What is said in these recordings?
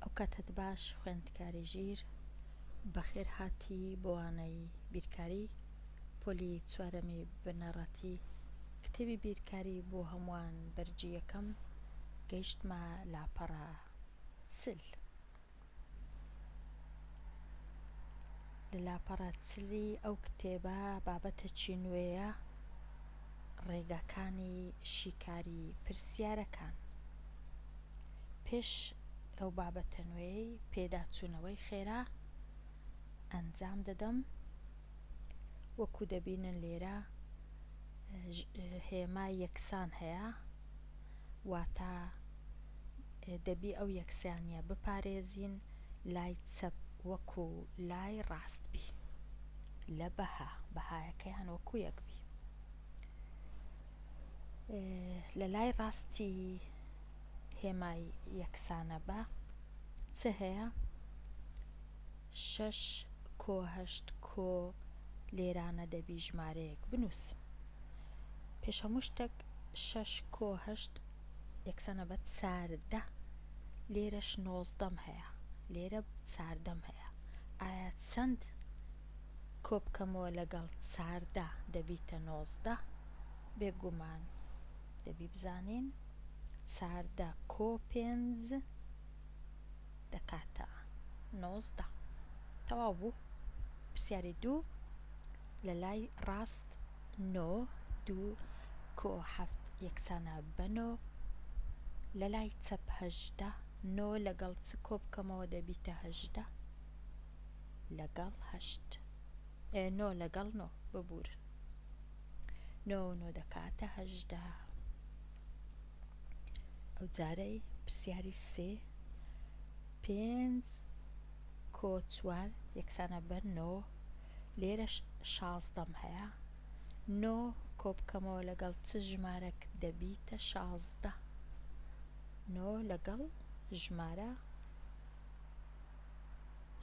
ئەوکاتەت باش خوێندکاری ژیر، بەخێرهاتی بۆ وانەی بیرکاری پۆلی چوارەمی بنەڕەتی کتێبی بیرکاری بۆ هەمووان بەرگی یەکەم گەیشتمە لاپەڕە 40. لە لاپەڕە چلی ئەو کتێبە بابەتەکی نوێیە ڕێگاکانی شیکاری پرسیارەکان. پێش ئەو بابەتە نوێیەی پێداچوونەوەی خێرا ئەنجام دەدەم. وەکو دەبینن لێرە هێمای یەکسان هەیە واتە دەبی ئەو یەکسانیە بپارێزین لای چەپ وەکو لای ڕاست بی لە بەها بەهایەکەیان وەکو یەک بی لە لای ڕاستی هێمای یەکسانە بە چ هەیە؟ شەش کۆ هەشت کۆ لێرانە دەبی ژمارەیەک بنووسم. پێش هەموو شتەک شەش کۆ هەشت یەکسانە بە 14. لێرەش نۆزدەم هەیە. لێرە چاردەم هەیە. ئایا چەند کۆ بکەمەوە لەگەڵ 14 دەبیتە 19؟ بێگومان دەبی بزانین 14 کۆ پێنج دەکاتە 19. تەواو بوو. پرسیاری دوو لە لای ڕاست نۆ دوو کۆ حەفت یەکسانە بە نۆ لە لای چەپ 18 نۆ لەگەڵ چ کۆ بکەمەوە دەبیتە 18 لەگەڵ هەشت نۆ لەگەڵ نۆ ببورن نۆ و نۆ دەکاتە 18. ئەو جارەی پرسیاری سێ پێنج کۆ چوار یەکسانە بە نۆ لێرەش شازدەم هەیە نۆ کۆ بکەمەوە لەگەڵ چ ژمارەک دەبیتە 16 نۆ لەگەڵ ژمارە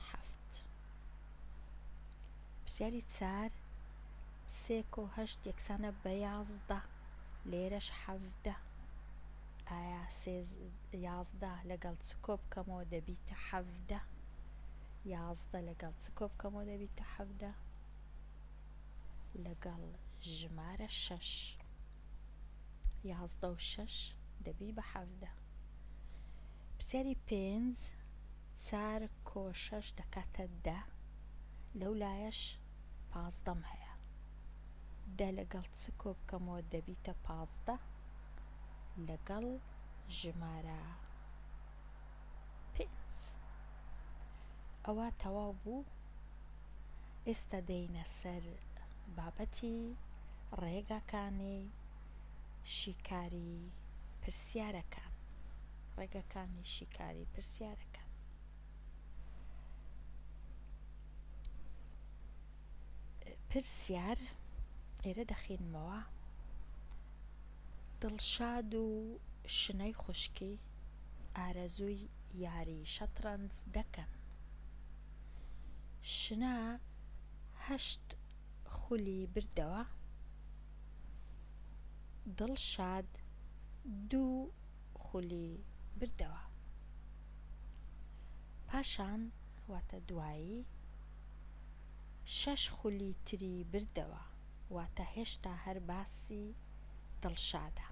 حەفت پرسیاری چار سێ کۆ هەشت یەکسانە بە 11 لێرەش 17 ئایا سێ 11 لەگەڵ چ کۆ بکەمەوە دەبیتە 17 11 لەگەڵ چ کۆ بکەمەوە دەبیتە 17 لەگەڵ ژمارە شەش 11 و شەش دەبی بە 17 پرسیاری پێنج چار کۆ شەش دەکاتە دە لەو لایەش پازدەم هەیە دە لەگەڵ چ کۆ بکەمەوە دەبیتە 15 لەگەڵ ژمارە پێنج ئەوە تەواو بوو ئێستا دێینە سەر بابەتی ڕێگاکانی شیکاری پرسیارەکان ڕێگەکانی شیکاری پرسیارەکان. پرسیار ئێرە دەخینمەوە دڵشاد و شنەی خوشکی ئارەزووی یاری شەتڕەنج دەکەن. شنە هەشت خولی بردەوە. دڵشاد دوو خولی بردەوە. پاشان واتە دوایی شەش خولی تری بردەوە واتە هێشتا هەر باسی دڵشادە.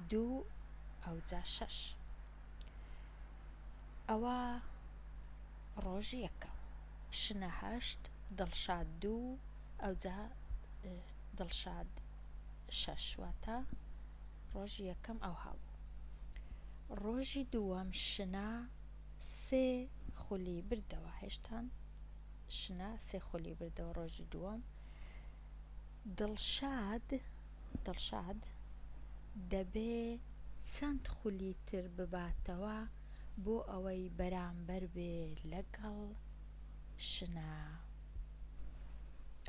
دوو ئەوجا شەش. ئەوە ڕۆژی یەکەم. شنە هەشت، دڵشاد دوو، ئەوجا دڵشاد شەش واتە ڕۆژی یەکەم ئەوها بوو. ڕۆژی دووەم شنە سێ خولی بردەوە هێشتان شنە سێ خولی بردەوە ڕۆژی دووەم دڵشاد دڵشاد دەبێ چەند خولی تر بباتەوە بۆ ئەوەی بەرامبەر بێ لەگەڵ شنە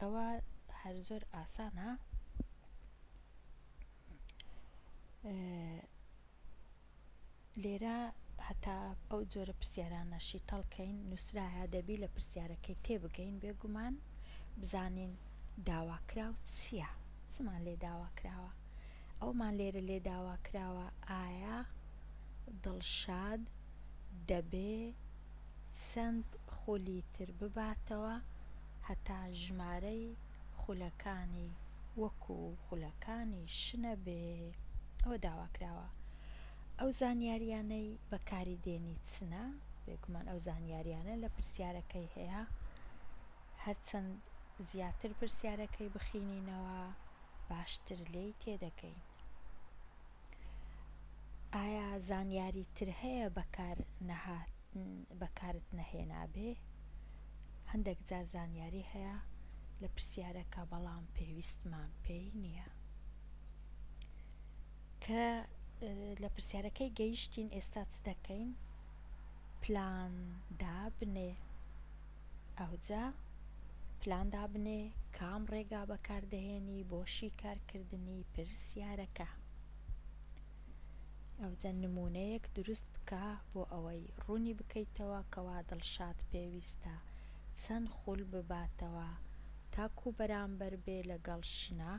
ئەوە هەر زۆر ئاسانە. لێرە هەتا ئەو جۆرە پرسیارانە شیتەڵ کەین نووسرایە دەبی لە پرسیارەکەی تێبگەین بێگومان بزانین داواکراو چییە چمان لێ داواکراوە ئەومان لێرە لێ داواکراوە ئایا دڵشاد. دەبێ چەند خولی تر بباتەوە هەتا ژمارەی خولەکانی وەکو خولەکانی شنە بێ؟ ئەوە داواکراوە. ئەو زانیاریانەی بەکاری دێنی چنە؟ بێگومان ئەو زانیاریانە لە پرسیارەکەی هەیە. هەرچەند زیاتر پرسیارەکەی بخینینەوە باشتر لێی تێدەگەین. ئایا زانیاری تر هەیە بەکار بەکارت نەهێنابێ؟ هەندێک جار زانیاری هەیە لە پرسیارەکە بەڵام پێویستمان پێی نییە. کە لە پرسیارەکەی گەیشتین ئێستا چ دەکەین؟ پلان دابنێ. ئەوجا پلان دابنێ کام ڕێگا بەکاردەهێنی بۆ شیکارکردنی پرسیارەکە. ئەوجا نموونەیەک دروست بکە بۆ ئەوەی ڕوونی بکەیتەوە کەوا دڵشاد پێویستە چەند خول بباتەوە تاکو بەرامبەر بێ لەگەڵ شنە.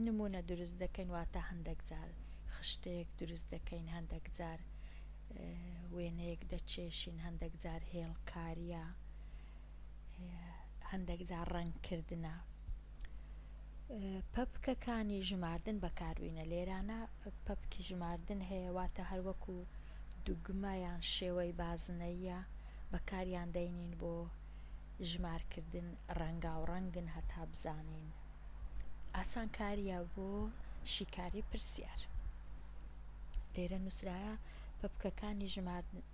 نموونە دروست دەکەین واتە هەندەک جار خشتەیەک دروست دەکەین هەندەک جار وێنەیەک دەکێشین هەندەک جار هێڵکاریە هەندێک جار ڕەنگکردنە پەپکەکانی ژماردن بەکاربینە لێرانە پەپکی ژماردن هەیە واتە هەروەکو دوگمە یان شێوەی بازنەیە بەکاریان دەینین بۆ ژمارکردن ڕەنگاو ڕەنگن هەتا بزانین ئاسانکاریە بۆ شیکاری پرسیار لێرە نووسرایە پەپکەکانی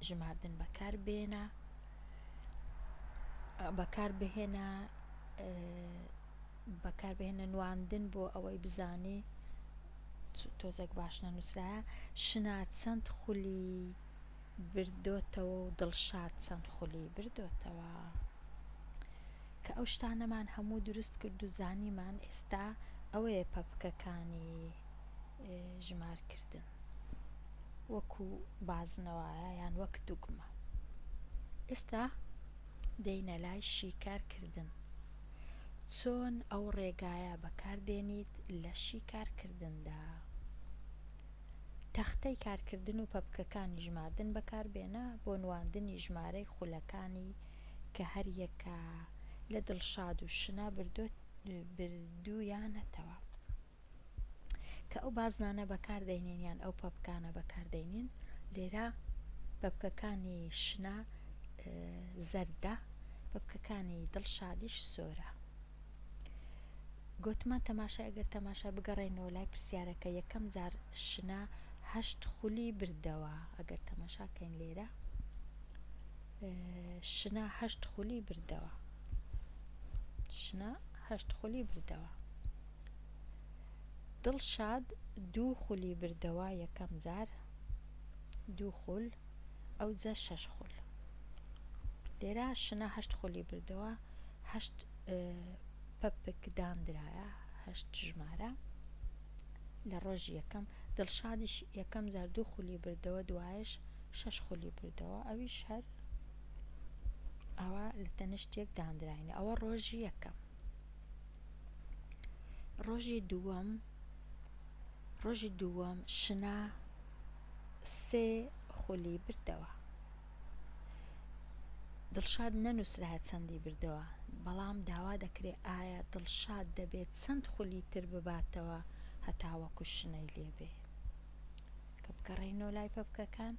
ژماردن بەکار بێنە بەکار بهێنە بەکار بهێنە نواندن بۆ ئەوەی بزانی تۆزێک باش نەنووسرایە شنا چەند خولی بردۆتەوە و دڵشاد چەند خولی بردۆتەوە کە ئەو شتانەمان هەموو دروست کرد و زانیمان ئێستا ئەوەیە پەپکەکانی ژمارکردن وەکو بازنە وایە یان وەک دوگمە. ئێستا دێینە لای شیکارکردن. چۆن ئەو ڕێگایە بەکاردێنیت لە شیکارکردندا؟ تەختەی کارکردن و پەپکەکانی ژماردن بەکاربێنە بۆ نواندنی ژمارەی خولەکانی کە هەریەکە لە دڵشاد و شنە بردوویانەتەوە. کە ئەو بازنانە بەکار دەینین یان ئەو پەپکانە بەکار دەینین لێرە پەپکەکانی شنە زەردە پەپکەکانی دڵشادیش سۆرە گوتمان تەماشای ئەگەر تەماشا بگەڕێنەوە لای پرسیارەکە یەکەم جار شنە هەشت خولی بردەوە ئەگەر تەماشاکەین لێرە شنە هەشت خولی بردەوە شنە هەشت خولی بردەوە دڵشاد دوو خولی بردەوە یەکەم جار دوو خول ئەوجە شەش خول لێرە شنە هەشت خولی بردەوە هەشت پەپک داندرایە هەشت ژمارە لە ڕۆژی یەکەم دڵشادیش یەکەم جار دوو خولی بردەوە دوایش شەش خولی بردەوە ئەویش هەر ئەوە لە تەنیشت یەک داندراین ئەوە ڕۆژی یەکەم ڕۆژی دووەم ڕۆژی دووەم شنە سێ خولی بردەوە دڵشاد نەنووسرایە چەندی بردەوە بەڵام داوا دەکرێت ئایا دڵشاد دەبێت چەند خولی تر بباتەوە هەتاوەکو شنەی لێبێ کە بگەڕێینەوە لای پەپکەکان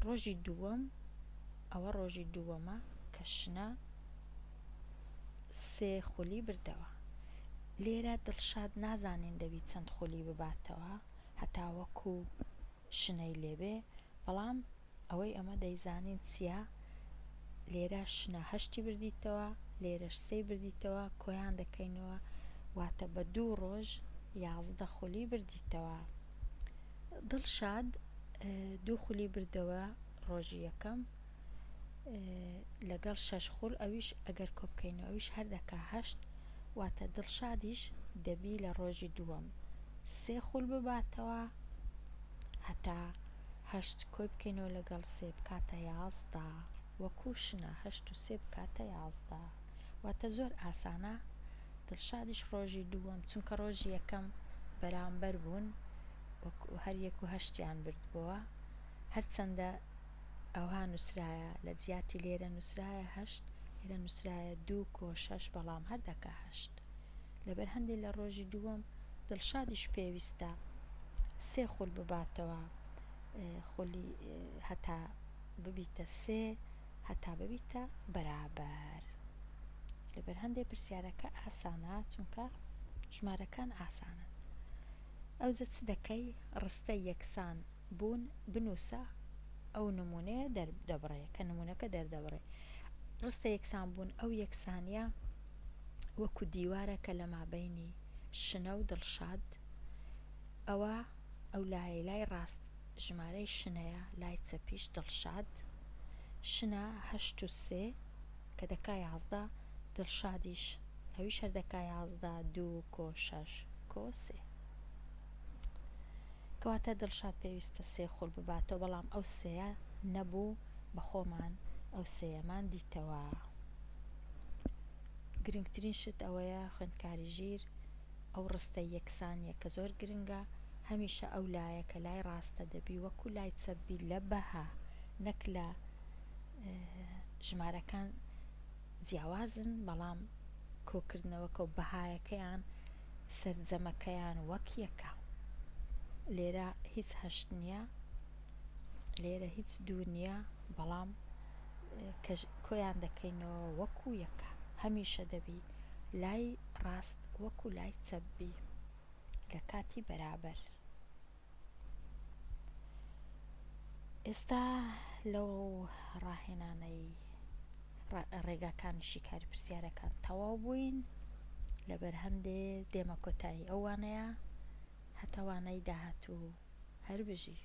ڕۆژی دووەم ئەوە ڕۆژی دووەمە کە شنە سێ خولی بردەوە لێرە دڵشاد نازانین دەبی چەند خولی بباتەوە هەتاوەکو شنەی لێبێ بەڵام ئەوەی ئەمە دەیزانین چییە لێرە شنە هەشتی بردیتەوە لێرەش سێی بردیتەوە کۆیان دەکەینەوە واتە بە دوو ڕۆژ 11 خولی بردیتەوە دڵشاد دوو خولی بردەوە ڕۆژی یەکەم لەگەڵ شەش خول ئەویش ئەگەر کۆبکەینەوە ئەویش هەر دەکا هەشت واتە دڵشادیش دەبی لە ڕۆژی دووەم سێ خول بباتەوە هەتا هەشت کۆی بکەینەوە لەگەڵ سێ بکاتە 11 وەکو شنە هەشت و سێ بکاتە 11 واتە زۆر ئاسانە دڵشادیش ڕۆژی دووەم چونکە ڕۆژی یەکەم بەرامبەر بوون وەکو هەر یەک و هەشتیان بردبووە. هەرچەندە ئەوها نووسرایە لە جیاتی لێرە نووسرایە هەشت لێرە نووسرایە دوو کۆ شەش بەڵام هەر دەکا هەشت. لەبەر هەندێ لە ڕۆژی دووەم دڵشادیش پێویستە سێ خول بباتەوە خولی هەتا ببیتە سێ هەتا ببیتە بەرابەر لەبەر هەندێ پرسیارەکە ئاسانە چونکە ژمارەکان ئاسانن ئەوجە چ دەکەی ڕستەی یەکسان بوون بنووسە ئەو نمونەیە دەردەبڕێ کە نمونەکە دەردەبڕێ ڕستە یەکسان بوون ئەو یەکسانیە وەکو دیوارە کە لە مابەینی شنە و دڵشاد ئەوە ئەو لایەی لای ڕاست ژمارەی شنەیە لای چەپیش دڵشاد شنە هەشت و سێ کە دەکا 11 دڵشادیش ئەویش هەر دەکا 11 دوو کۆ شەش کۆ سێ کەواتە دڵشاد پێویستە سێ خول بباتەوە بەڵام ئەو سێیە نەبوو بە خۆمان ئەو سێیەمان دیتەوە. گرنگترین شت ئەوەیە خوێندکاری ژیر ئەو ڕستەی یەکسانیە کە زۆر گرنگە هەمیشە ئەو لایە کە لای ڕاستە دەبی وەکو لای چەپ بی لە بەها نەک لە ژمارەکان جیاوازن بەڵام کۆکردنەوەکە و بەهایەکەیان سەرجەمەکەیان وەک یەکە لێرە هیچ هەشت نییە لێرە هیچ دوو نییە بەڵام کە کۆیان دەکەینەوە وەکو یەکە هەمیشە دەبی لای ڕاست وەکو لای چەپ بی لە کاتی بەرابەر. ئێستا لەو ڕاهێنانەی ڕێگاکانی شیکاری پرسیارەکان تەواو بووین لەبەر هەندێ دێمە کۆتایی ئەو وانەیە هەتا وانەی داهاتوو هەر بژی.